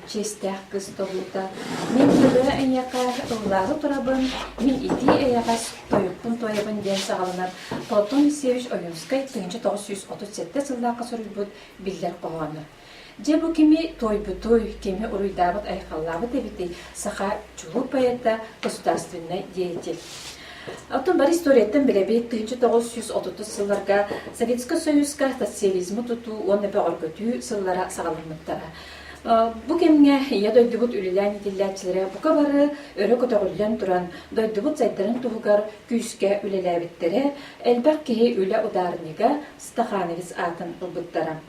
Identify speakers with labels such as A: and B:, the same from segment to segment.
A: Чиэстээх кыс толуута, мин ырыа эйиэхэ ыллаары турабын, мин итии эйэҕэс тойукпун туойабын диэн саҕаланар Платон Алексеевич Ойуунскай 1937 сыллаахха суруйбут биллэр хоһооно. Дьэ бу кими туойбутуй, кими уруйдаабыт-айхаллаабыт эбитий саха чулуу поэта, государственнай деятель. Оттон бары историяттан билэбит 1930 сылларга Советскай Союзка социализмы тутуу уонна бөҕөргөтүү сыллара саҕаламмыттара. Бу кэмҥэ Ийэ дойдубут үлэлээн иитиллээччилэрэ бука бары өрө көтөҕүллэн туран, дойдубут сайдарын туһугар күүскэ үлэлээбиттэрэ, элбэх киһи үлэ удаарынньыга Стахановец аатын ылбыттара.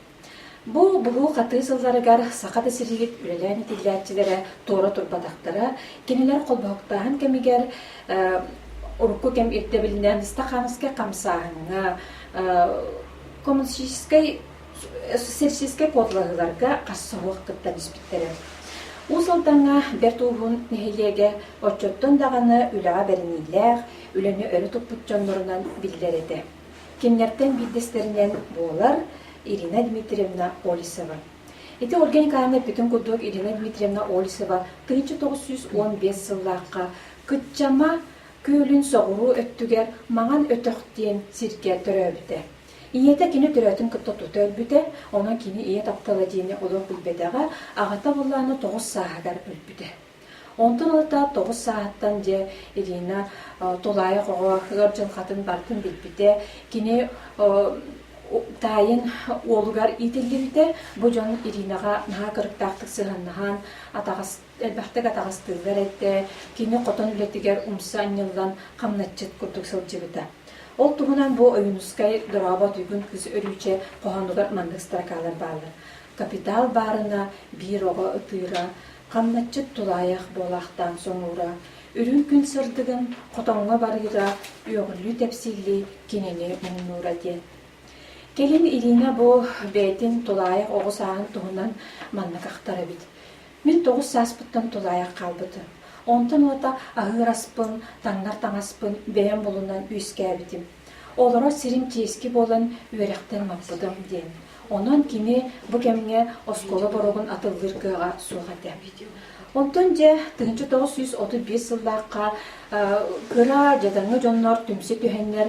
A: Бу буһуу-хатыы сылларыгар саха да сиригит үлэлээн иитиллээччилэрэ туора турбатахтара, кинилэр холбоһуктааһын кэмигэр урукку кэм ирдэбилинэн стахановскай хамсааһыҥҥа, коммунистическай Сельскэй куоталаһыыларга хас соһуох кыттан испиттэрэ. Уус Алдаҥҥа Бэрт Ууһун нэһилиэгэ оччоттон даҕаны үлэҕэ бэриниилээх, үлэни өрө туппут дьоннорунан биллэр этэ. Кинилэртэн биирдэстэринэн буолар Ирина Дмитриевна Олесова. Ити Ольга Николаевна эппитин курдук Ирина Дмитриевна Олесова 1915 сыллаахха Кыччама күөлүн соҕуруу өттүгэр Маҥан Өтөх диэн сиргэ төрөөбүтэ. Ийэтэ кини төрөөтүн кытта тута өлбүтэ, онон кини ийэ таптала диэни олох билбэтэҕэ, аҕата буоллаҕына тоҕус сааһыгар өлбүтэ. Онтон ылата тоҕус сааһыттан дьэ Ирина тулаайах оҕо ыар дьылҕатын барытын билбитэ, кини таайын уолугар иитиллибитэ. Бу дьон Иринаҕа наһаа кырыктаахтык сыһыаннаһан, атаҕас элбэхтик атаҕастыыллар этэ, кини хотон үлэтигэр умса анньыллан хамначчыт курдук сылдьыбыта. Ол туһунан бу Ойуунускай Дорообо туйгун кыыс Өрүүчэ хоһоонугар маннык строкалар бааллар. Капитал баарына биир оҕо ытыыра, хамначчыт тулаайах буолаахтаан соҥуура, үрүҥ күн сырдыгын хотоҥҥо барыыра, үөҕүллүү-тэпсиллии кинини муҥнуура диэн. Кэлин Ирина бу бэйэтин тулаайах оҕо сааһын туһунан маннык ахтар эбит. Мин тоҕус сааспыттан тулаайах хаалбытым. Онтон уота аһыыр аспын, таҥнар таҥаспын бэйэм булунан үөскээбитим. Олорор сирим чиэски буолан үөрэхтэн маппытым диэн. Онон кини бу кэмҥэ оскуола боруогун атыллыыр кыаҕа суох этэ. Онтон дьэ 1931 сыллаахха кыра дьадаҥы дьоннор түмсэ түһэннэр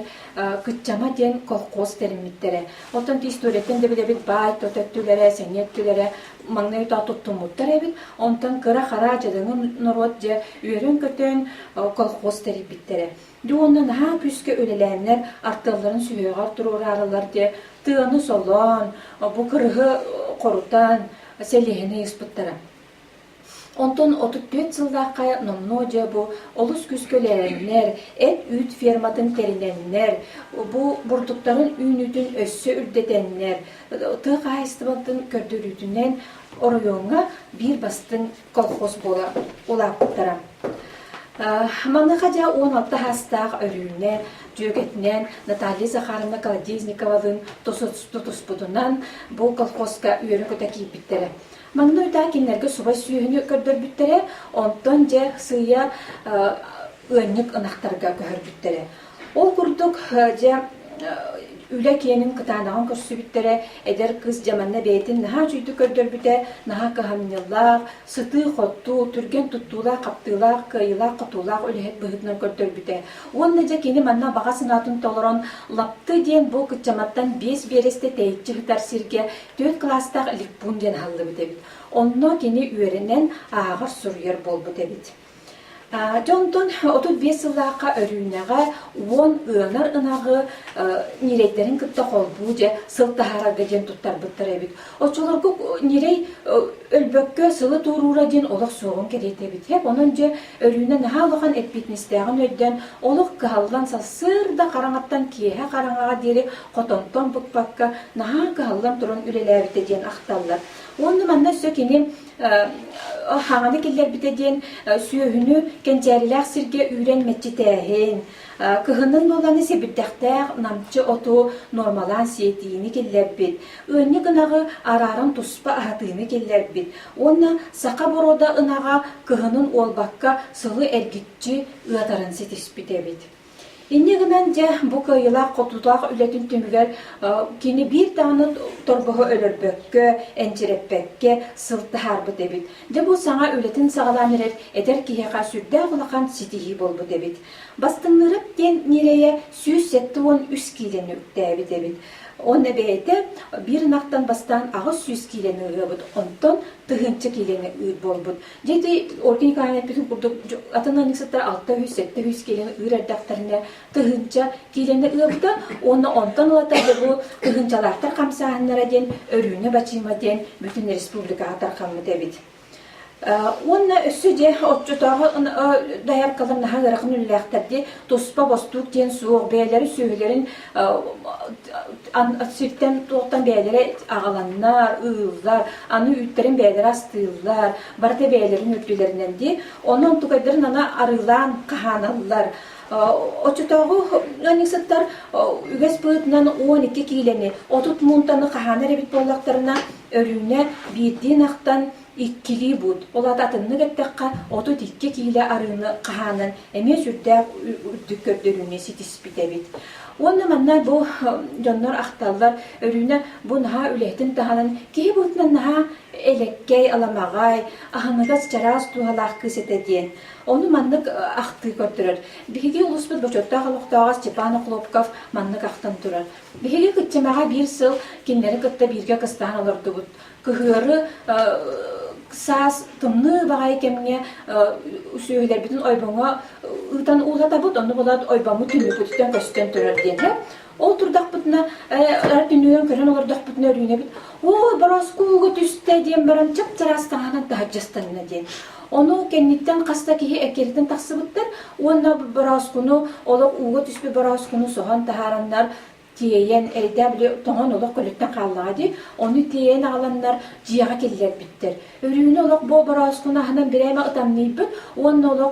A: Кыччама диэн колхоз тэриммиттэрэ. Оттон историяттан да билэбит баай тот өттүлэрэ, сэниэ өттүлэрэ маҥнай утаа туттуммуттар эбит. Онтон кыра-хара дьадаҥы норуот дьэ үөрэн-көтөн колхоз тэрийбиттэрэ. Дьэ уонна наһаа күүскэ үлэлээннэр артыалларын сүһүөҕэр туруораарылар диэ тыаны солоон, бу кырыһы хорутан, сэлиэһини ыспыттара. Онтон 34 сыллаахха номнуо дьэ бу олус күүскэ үлэлээннэр, эт-үүт ферматын тэринэннэр, бу бурдуктарын үүнүүтүн өссө үрдэтэннэр, тыа хаһаайыстыбатын көрдөрүүтүнэн оройуоҥҥа биир бастыҥ колхоз буола улааппыттара. Маныаха дьэ 16 саастаах Өрүүнэ дьүөгэтинээн Наталья Захаровна Колодезниковалыын тутуспутунан бу колхозка үөрэ-көтө киирбиттэрэ. Маҥнай утаа кинилэргэ субай сүөһүнү көрдөрбүттэрэ, онтон дьэ сыыйа ыанньык ынахтарга көһөрбүттэрэ. Ол курдук дьэ үлэ киэнин кытаанаҕын көрсүбүттэрэ, эдэр кыыс дьэ манна бэйэтин наһаа үчүгдүк көрдөрбүтэ, наһаа кыһамньылаах, сытыы-хотуу, түргэн туттуулаах-хаптыылаах, кыайыылаах-хотуулаах үлэһит быһыытынан көрдөрбүтэ. Уонна дьэ кини манна баҕа санаатын толорон Лапты диэн бу Кыччаматтан биэс биэрэстэ тэйиччи сытар сиргэ Түөрт кылаастаах ликпун диэн аһыллыбыт эбит. Онно кини үөрэнэн ааҕар-суруйар буолбут эбит. Дьэ онтон 35 сыллаахха Өрүүнэҕэ уон ыанар ынаҕы ньирэйдэрин кытта холбуу дьэ сыл таһаарарга диэн туттарбыттар эбит. Оччолорго ньирэй өлбөккө сылы туоруура диэн олох суоҕун кэриэтэ эбит. Һэп онон дьэ Өрүүнэ наһаа улахан эппиэтинэстээҕин өйдөөн олох кыһаллан сарсыарда хараҥаттан киэһэ хараҥаҕа диэри хотонтон быкпакка наһаа кыһаллан туран үлэлээбитэ диэн ахталлар. Уонна манна өссө кини хаҥаны киллэрбитэ диэн сүөһүнү кэнчээрилээх сиргэ үүрэн мэччитээһин, кыһынын буоланы сэбирдэхтээх намчы оту нуормалаан сиэтиини киллэрбит, ыанньык ынаҕы арааран туспа аһатыыны киллэрбит уонна саха боруода ынаҕа кыһынын уолбакка сылы эргиччи ыатарын ситиспит эбит. Инньэ гынан дьэ бу кыайыылаах хотуулаах үлэтин түмүгэр кини биир даҕаны торбоһу өлөрбөккө, энчирэппэккэ сыл таһаарбыт эбит. Дьэ бу саҥа үлэтин саҕалаан эрэр эдэр киһиэхэ сүрдээх улахан ситиһии буолбут эбит. Бастыҥныырап диэн ньирэйэ 173 киилэни үктээбит эбит. Уонна бэйэтэ биир ынахтан бастаан 800 киилэни ыабыт, онтон тыһыынча киилэни ыыр буолбут. Дьэ ити Ольга Николаевна эппитин курдук атын ыанньыксыттар 600-700 киилэни ыыр эрдэхтэринэ тыһыынча киилэни ыабыта уонна онтон ылата дьэ бу тыһыынчалаахтар хамсааһыннара диэн Өрүүнэ бачыыма диэн бүтүн республикаҕа тарҕаммыт эбит. Уонна өссө дьэ оччотооҕу дояркалар наһаа ыарахан үлэлээхтэр дии туспа бостуук диэн суох бэйэлэрэ сүөһүлэрин сиртэн туохтан бэйэлэрэ аҕаланнар ыыллар аны үүттэрин бэйэлэрэ астыыллар барыта бэйэлэрин үрдүлэринэн дии онон онтукайдарын аны арыылаан хаһааналлар Оччотооҕу ыанньыксыттар үгэс быһыытынан 12 киилэни, 30 муунтаны хаһаанар эбит буоллахтарына, Өрүүнэ биирдии ынахтан иккилии буут, ол аата атыннык эттэххэ, 32 киилэ арыыны хаһаанан эмиэ сүрдээх үрдүк көрдөрүүнү ситиспит эбит. Уонна манна бу дьоннор ахталлар, Өрүүнэ бу наһаа үлэһитин таһынан киһи быһыытынан наһаа элэккэй, аламаҕай, аһыныгас, чараас дууһалаах кыыс этэ диэн. Ону маннык ахтыы көрдөрөр. Биһиги улууспут бочуоттаах олохтооҕо Степан Охлопков маннык ахтан турар. Биһиги Кыччымаҕа биир сыл кинилэри кытта бииргэ кыстаан олордубут. Кыһыары саас тымныы баҕайы кэмҥэ сүөһүлэрбитин ойбоҥҥо ыытан уулатабыт, онно буолаат ойбоммут түннүкпүтүттэн көстөн турар диэн. Ол турдахпытына, түннүгүнэн көрөн олордохпутуна өрүүнэбит, «Ой, бороску ууга түстэ» диэн баран чап-чараас таҥаһынан таһырдьа ыстанна диэн. Ону кэнниттэн хас да киһи эккирэтэн тахсыбыттар уонна борооскуну олох ууга түспүт борооскуну соһон таһаараннар тиэйэн эрэйдээх били тоҥон олох көлөттөн хааллаҕа дии ону тиэйэн аҕаланнар дьиэҕэ киллэрбиттэр Өрүүнэ олох бу борооскуну аһынан бирээмэ ытамныйбыт уонна олох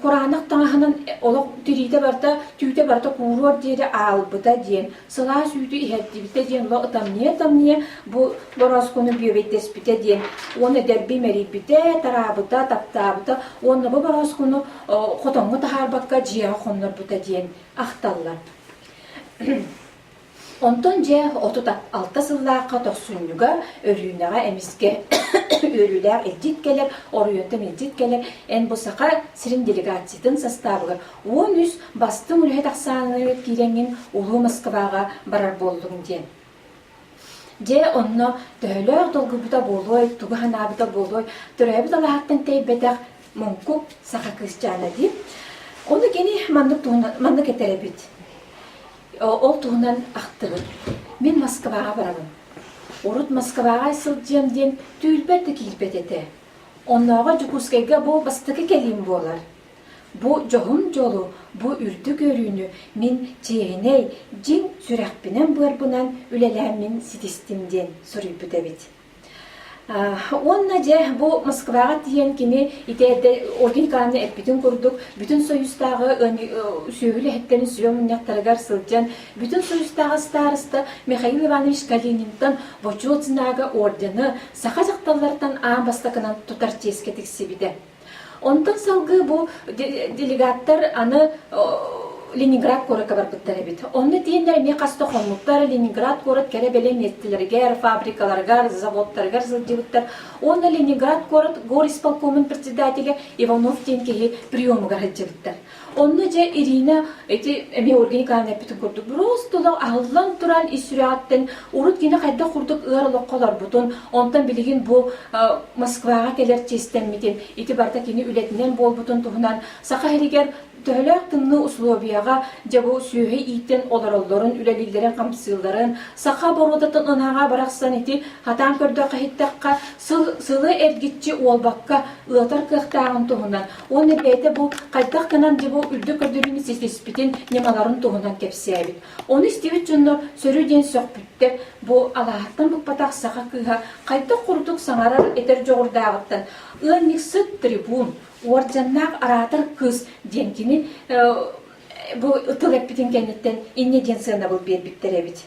A: кураанах таҥаһынан олох тириитэ барыта, түүтэ барыта кууруор диэри аалбыта диэн, сылаас үүтү иһэрдибитэ диэн олох ытамныйа-ытамныйа бу борооскуну бүөбэйдэспитэ диэн уонна дэлби мэрийбитэ, тараабыта, таптаабыта уонна бу борооскуну хотоҥҥо таһаарбакка дьиэҕэ хоннорбута диэн ахталлар. Онтон дьэ 36 сыллаахха тохсунньуга Өрүүнэҕэ эмискэ үөрүүлээх илдьит кэлэр, оройуонтан илдьит кэлэр, эн бу Саха сирин делегациятын састаабыгар 13 бастыҥ үлэһит ахсааныгар киирэҥҥин Улуу Москваҕа барар буоллуҥ диэн. Дьэ онно төһөлөөх долгуйбута буолуой, тугу санаабыта буолуой, төрөөбүт алааһыттан тэйбэтэх муҥкук саха кыысчаана дии. Ону кини маннык туһунан маннык этэр эбит. Ол туһунан ахтыбыт. Мин Москваҕа барабын. Урут Москваҕа сылдьыам диэн түүлбэр да киирбэт этэ. Оннооҕор Дьокуускайга бу бастакы кэлиим буолар. Бу дьоһун дьолу, бу үрдүк үөрүүнү мин чиэһинэй, дьиҥ сүрэхпинэн-быарбынан үлэлээммин ситистим диэн суруйбут эбит. Уонна дьэ бу Москваҕа тиийэн кини ити эрдэ Ольга Николаевна эппитин курдук Бүтүн Союзтааҕы сүөһү үлэһиттэрин сүбэ мунньахтарыгар сылдьан Бүтүн Союзтааҕы староста Михаил Иванович Калининтан Бочуот знага ордены саха дьахталларыттан аан бастакынан тутар чиэскэ тиксибитэ. Онтон салгыы бу делегаттар аны Ленинград куоракка барбыттар эбит. Онно тиийэннэр эмиэ хас да хоммуттар, Ленинград куорат кэрэ-бэлиэ миэстэлэригэр, фабрикаларыгар, заводтарыгар сылдьыбыттар. Уонна Ленинград куорат горисполкомун председателэ Иванов диэн киһи приемугар сылдьыбыттар. Онно дьэ Ирина ити эмиэ Ольга Николаевна эппитин курдук просто аһыллан туран ис сүрэҕиттэн урут кини хайдах курдук ыар олоххо олорбутун, онтон билигин бу Москваҕа кэлэр чиэстэммитин, ити барыта кини үлэтинэн буолбутун туһунан Саха сиригэр төһөлөөх тымныы усулуобуйаҕа дьэ бу сүөһү ииттэн олороллорун, үлэлииллэрин-хамсыылларын, саха боруодатын ынаҕа барахсан ити хатаан көрдөххө иһиттэххэ сыл сылы эргиччи уолбакка ыатар кыахтааҕын туһунан уонна бэйэтэ бу хайдах гынан дьэ бу үрдүк көрдөрүүнү ситиспитин ньымаларын туһунан кэпсээбит. Ону истибит дьоннор сөрү диэн сөхпүттэр, бу алааһыттан быкпатах саха кыыһа хайдах курдук саҥарар этэр дьоҕурдааҕыттан ыанньыксыт трибун, уордьаннаах араатар кыыс диэн кини бу тыл эппитин кэнниттэн инньэ диэн сыанабыл биэрбиттэр эбит.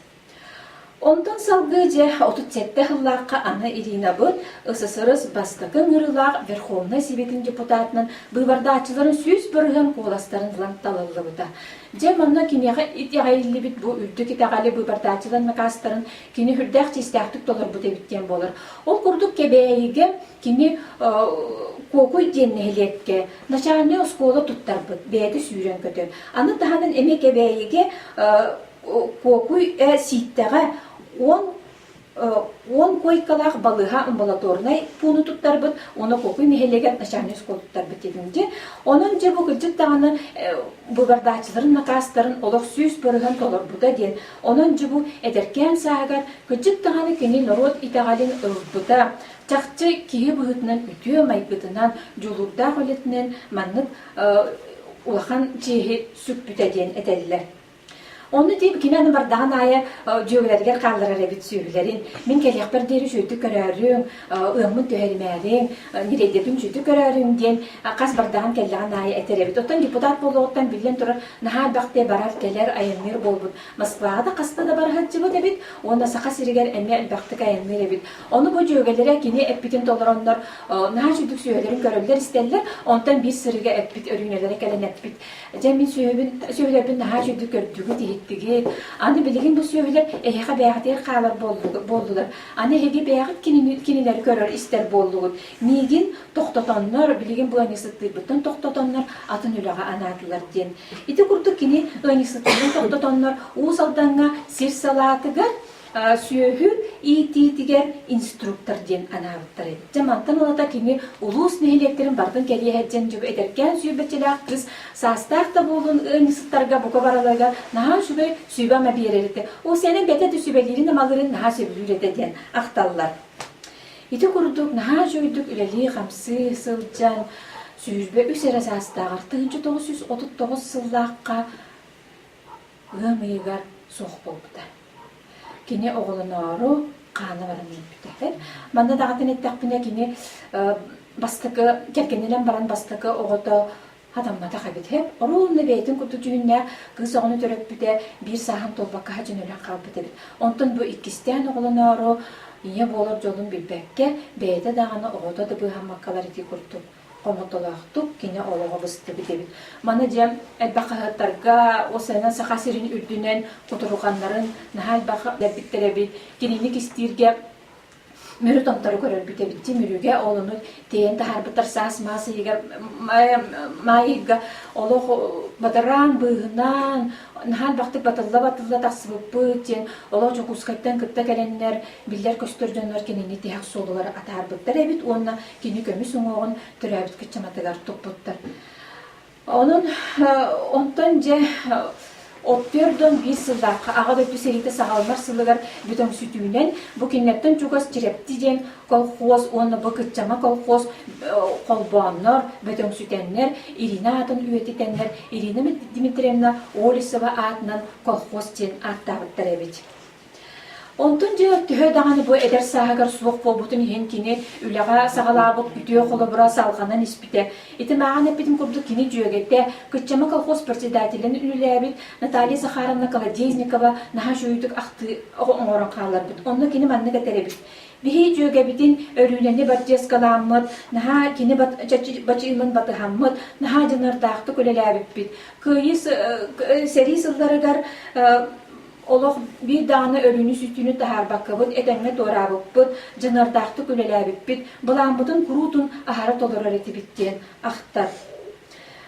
A: Онтон салгыы дьэ 37 сыллаахха аны Иринабыт СССР бастакы ыҥырыылаах Верховнай Сэбиэтин депутатынан быыбардааччыларын 100% куоластарын ылан талыллыбыта. Дьэ манна киниэхэ итэҕэйиллибит бу үрдүк итэҕэли быыбардааччылар накаастарын кини сүрдээх чиэстээхтик толорбут эбит диэн буолар. Ол курдук Кэбээйигэ кини Куокуй диэн нэһилиэккэ начальнай оскуола туттарбыт, бэйэтэ сүүрэн көтөн. Аны таһынан эмиэ Кэбээйигэ Куокуй Сииттэҕэ 10 куойкалаах балыыһа амбулаторнай пууну туттарбыт уонна Куокуй нэһилиэгэр начальнай оскуола туттарбыт диэтим дии. Онон дьэ бу кырдьык даҕаны быыбардааччыларын накаастарын олох 100% толорбута диэн. Онон дьэ бу эдэркээн сааһыгар кырдьык даҕаны кини норуот итэҕэлин ылбыта. Чахчы киһи быһыытынан үтүө майгытынан, дьулуурдаах үлэтинэн маннык улахан чиэһи сүкпүтэ диэн этэллэр. Онно диэн кини аны бардаҕын аайы дьүөгэлэригэр хаалларар эбит сүөһүлэрин. Мин кэлиэхпэр диэри үчүгэйдик көрөөрүҥ, ыаммын түһэримээриҥ, ньирэйдэбин үчүгэйдик көрөөрүҥ диэн хас бардаҕын кэллэҕин аайы этэр эбит. Оттон депутат буолуоҕуттан биллэн турар наһаа элбэхтэ барар-кэлэр, айанныыр буолбут. Москваҕа да хаста да бара сылдьыбыт эбит уонна Саха сиригэр эмиэ элбэхтик айанныыр эбит. Ону бу дьүөгэлэрэ кини эппитин толороннор наһаа үчүгдүк сүөһүлэрин көрөллөр-истэллэр. Онтон биир сырыыга эппит Өрүүнэлэрэ кэлэн эппит. Дьэ мин сүөһүбүн, сүөһүлэрбин наһаа үчүгдүк көрдүгүт, иһиттигит. Аны билигин бу сүөһүлэр эһиэхэ бэйэҕитигэр хаалар буоллулар. Аны эһиги бэйэҕит кинилэри көрөр, истэр буоллугут. Миигин тохтотоннор, билигин бу ыанньыксыттыырбыттан тохтотоннор атын үлэҕэ анаатылар диэн. Ити курдук кини ыанньыксыттыырын тохтотоннор Уус Алдаҥҥа сир салаатыгар сүөһү иитиитигэр инструктор диэн анаабыттар эбит. Дьэ мантан ылата кини улуус нэһилиэктэрин барытын кэриэһэ диэн дьүб эдэркээн сүүрбэччэлээх кыыс саастаах да буолун ыанньыксыттарга бука бараларыгар наһаа үчүгэй сүбэ-ама биэрэр этэ. Ол сэнэн бэйэтэ да сүбэлиирин амалыырын наһаа сөбүлүүр этэ диэн ахталлар. Ити курдук наһаа үчүгэйдик үлэлии-хамсыы сылдьан 23 эрэ саастааҕар 1939 сыллаахха ыам ыйыгар суох буолбута. Кини оҕолоноору хаана баран өлбүтэ. Манна даҕатан эттэхпинэ, кини бастакы кэргэнинэн баран бастакы оҕото хатамматах эбит. Оруолуна бэйэтин курдук дьүһүннээх кыыс оҕону төрөппүтэ биир сааһын туолбакка сылдьан өлөн хаалбыт эбит. Онтон бу иккистээн оҕолоноору ийэ буолар дьолун билбэккэ, бэйэтэ даҕаны оҕото да быыһаммаккалар ити курдук хомотолоохтук кини олоҕо быстыбыт эбит. Маны дьэ элбэх хаһыаттарга ОСН Саха сирин үрдүнэн кутурҕаннарын наһаа элбэх билэрбиттэр эбит. Кинини кистииргэ Мүрү томтору көрөрбүт эбит. Ти Мүрүгэ ол ону тиэйэн таһаарбыттар саас маас ыйыгар маай ыйга олох бадараан быыһынан наһаа элбэхтик батылла-батылла тахсыбыппыт диэн олох Дьокуускайтан кытта кэлэннэр биллэр-көстөр дьоннор кинини тиһэх суолугар атаарбыттар эбит уонна кини көмүс уҥуоҕун төрөөбүт кыччаматыгар туппуттар. Онон онтон дьэ оттуордон биир сыллаахха Аҕа дойду сэриитэ саҕаланар сылыгар бүтөҥсүтүүнэн бу кинилэртэн чугас Чирэпти диэн колхоз уонна бу Кыччама колхоз холбооннор, бөтөҥсүтэннэр, Ирина аатын үйэтитэннэр Ирина Дмитриевна Олесова аатынан колхоз диэн ааттаабыттар эбит. Онтон дьэ төһө даҕаны бу эдэр сааһыгар суох буолбутун иһин кини үлэҕэ саҕалаабыт үтүө холобура салҕанан испитэ. Ити мааҕын эппитим курдук кини дьүөгэтэ, Кыччама колхоз председателин үлэлээбит Наталья Захаровна Колодезникова наһаа үчүгэйдик ахтыы оҥорон хаалларбыт. Онно кини маннык этэр эбит. Биһи дьүөгэбитин Өрүүнэни бардьыаскалааммыт, наһаа кини бачыымын батыһаммыт, наһаа дьаныардаахтык үлэлээбиппит. Кыайыы сэрии сылларыгар Олох биир даҕаны өлүүнү-сүтүүнү таһаарбаккабыт, этэҥҥэ туораабыппыт, дьаныардаахтык үлэлээбиппит, былааммытын куруутун аһара толорор этибит диэн ахтар.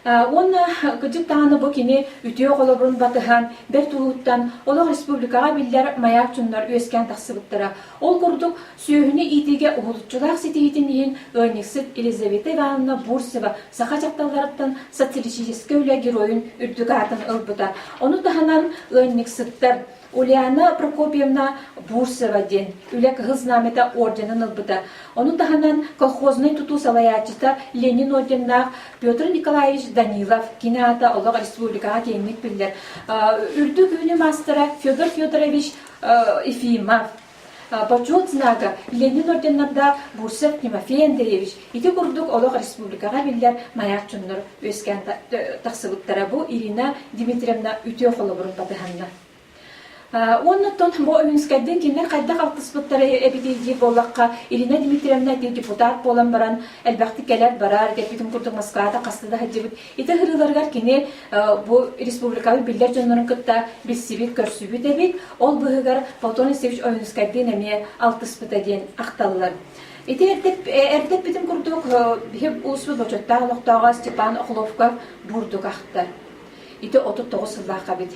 A: Уонна кырдьык даҕаны бу кини үтүө холобурун батыһан, бэрт улууттан олох республикаҕа биллэр маяк дьоннор үөскээн тахсыбыттара. Ол курдук, сүөһүнү иитиигэ уһулуччулаах ситиһиитин иһин ыанньыксыт Елизавета Ивановна Бурцева саха дьахталларыттан социалистическай үлэ геройун үрдүк аатын ылбыта. Ону таһынан ыанньыксыттар Ульяна Прокопьевна Бурцева диэн Үлэ Кыһыл Знамята орденын ылбыта. Ону таһынан колхознай тутуу салайааччыта Ленин орденнаах Петр Николаевич Данилов, кини аата олох республикаҕа киэҥник биллэр, үрдүк үүнүү маастара Федор Федорович Ефимов, Бочуот знага Ленин орденнардаах Бурцев Тимофей Андреевич ити курдук олох республикаҕа биллэр маяк дьоннор үөскээн тахсыбыттара. Бу Ирина Дмитриевна үтүө холобурун батыһанна. Уонна оттон бу Ойуунскайдыын кинилэр хайдах алтыспыттара эбитий диир буоллахха, Ирина Дмитриевна ити депутат буолан баран элбэхтик кэлэр-барар, эппитин курдук Москвада хаста да сылдьыбыт. Ити ыһырыыларыгар кини бу республикабыт биллэр дьоннорун кытта билсибит, көрсүбүт эбит. Ол быыһыгар Платон Алексеевич Ойуунскайдыын эмиэ алтыспыта диэн ахталлар. Ити эрдэ эппитим курдук, биһи улууспут бочуоттаах олохтооҕо Степан Охлопков бурдук ахтар. Ити 39 сыллаахха эбит.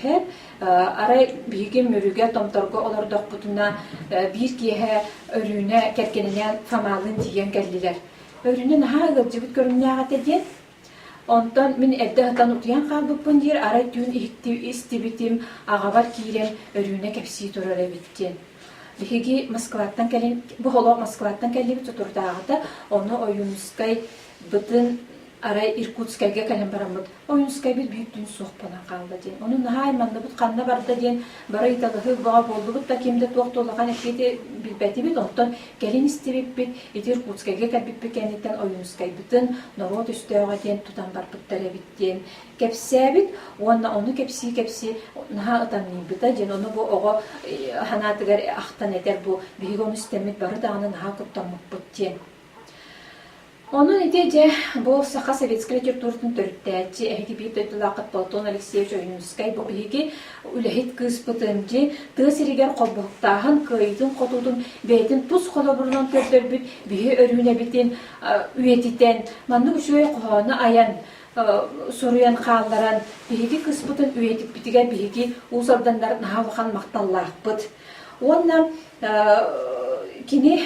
A: Арай биһиги Мүрүгэ, Томторго олордохпутуна биир киэһэ Өрүүнэ кэргэнинээн Фомалыын тиийэн кэллилэр. Өрүүнэ наһаа ыалдьыбыт көрүҥнээх этэ диэн. Онтон мин эрдэ сытан утуйан хаалбыппын диир, арай түүн истибитим, аҕабар киирэн Өрүүнэ кэпсии турар эбит диэн. Биһиги Москваттан кэлин, бу олох Москваттан кэллибит соторутааҕыта, ону Ойуунускай бытын арай Иркутскайга кэлэн бараммыт Ойуунскайбыт биир түүн суох буолан хаалла диэн. Ону наһаа айманныбыт, ханна барда диэн бары ыйыталаһыы бөҕө буоллубут да ким да туох да улахан эппиэти билбэтибит. Онтон кэлин истибиппит, ити Иркутскайга кэлбиппит кэнниттэн Ойуунскайбытын норуот өстөөҕө диэн тутан барбыттар эбит диэн кэпсээбит уонна ону кэпсии-кэпсии наһаа ытамньыйбыта диэн ону бу оҕо санаатыгар ахтан этэр бу биһиги ону истэммит бары даҕаны наһаа куттаммыппыт диэн. Онон ити дьэ бу саха советскай литературатын төрүттээччи эһиги биир дойдулааххыт Платон Алексеевич Ойуунускай бу биһиги үлэһит кыыспытын дьи тыа сиригэр холбоһуктааһын кыайыытын-хотуутун бэйэтин тус холобурунан көрдөрбүт биһи Өрүүнэбитин үйэтитэн маннык үчүгэй хоһоону айан суруйан хаалларан биһиги кыыспытын үйэтиппитигэр биһиги Уус Алданнар наһаа улахан махталлаахпыт. Уонна кини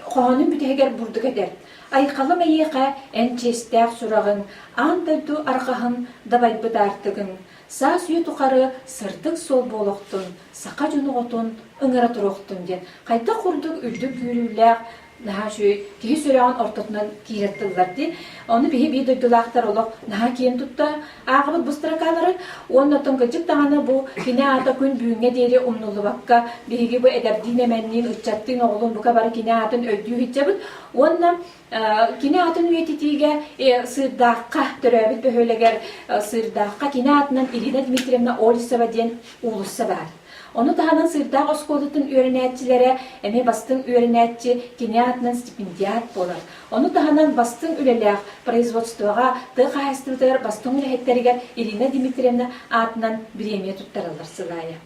A: хоһоонун бүтэһигэр бурдук этэр: «Айхалым эйиэхэ эн чиэстээх сураҕыҥ, аан дойду арҕаһын дабайбыт аартыгыҥ, саас үйэ тухары сырдык суол буолуохтун, саха дьон оҕотун ыҥыра туруохтун» диэн хайдах курдук үрдүк күүрүүлээх наһаа үчүгэй киһи сүрэҕин ортотунан киирэр тыллар дии. Ону биһи биир дойдулаахтар олох наһаа киэн тутта ааҕабыт бу строкалары. Уонна оттон кырдьык даҕаны бу кини аата күн бүгүҥҥэ диэри умнуллубакка биһиги бу эдэрдиин эмэнниин, ыччаттыын, оҕолуун бука бары кини аатын өйдүү сылдьабыт. Уонна кини аатын үйэтитиигэ Сыырдаахха төрөөбүт бөһүөлэгэр Сыырдаахха кини аатынан Ирина Дмитриевна Олесова диэн уулусса баар. Ону таһынан Сыырдаах оскуолатын үөрэнээччилэрэ эмиэ бастыҥ үөрэнээччи кини аатынан стипендиат буолар. Ону таһынан бастыҥ үлэлээх производствоҕа тыа хаһаайыстыбатыгар бастыҥ үлэһиттэригэр Ирина Дмитриевна аатынан бириэмийэ туттараллар сыл аайы.